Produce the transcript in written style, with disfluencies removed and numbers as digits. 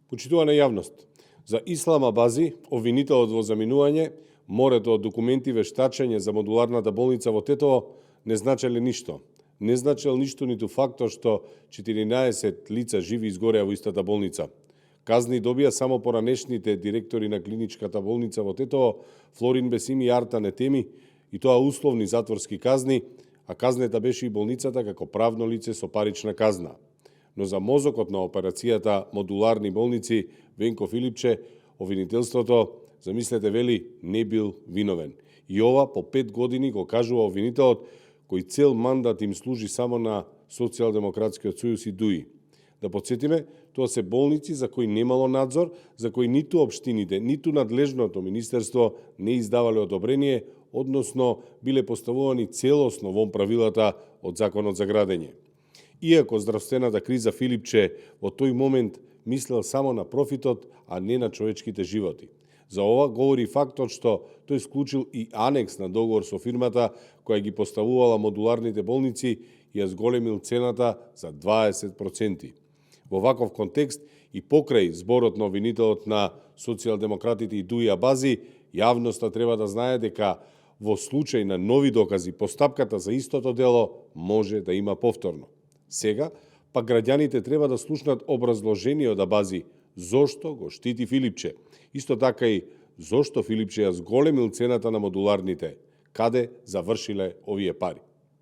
Почитувана јавност, за Ислама Бази, обвинителот во заминување, морето од документи вештачење за модуларната болница во Тетово не значеле ништо. Не значел ништо ниту фактот што 14 лица живи изгореа во истата болница. Казни добија само поранешните директори на клиничката болница во Тетово, Флорин Бесими и Арта Нетеми, и тоа условни затворски казни, а казнета беше и болницата како правно лице со парична казна. Но за мозокот на операцијата модуларни болници Венко Филипче, обвинителството, замислете, вели, не бил виновен. И ова по 5 години го кажува обвинителот, кој цел мандат им служи само на Социјалдемократскиот сојуз и ДУИ. Да подсетиме, тоа се болници за кои немало надзор, за кои ниту општините, ниту надлежното министерство не издавале одобрение, односно биле поставувани целосно во правилата од Законот за градење. Иако здравствената криза Филипче во тој момент мислел само на профитот, а не на човечките животи. За ова говори фактот што тој склучил и анекс на договор со фирмата која ги поставувала модуларните болници и ја зголемил цената за 20%. Во ваков контекст и покрај зборот на обвинителот на социјалдемократите и ДУИ Бази, јавноста треба да знае дека во случај на нови докази постапката за истото дело може да има повторно. Сега, пак граѓаните треба да слушнат образложение од Бази зошто го штити Филипче. Исто така и зошто Филипче ја зголемил цената на модуларните, каде завршиле овие пари.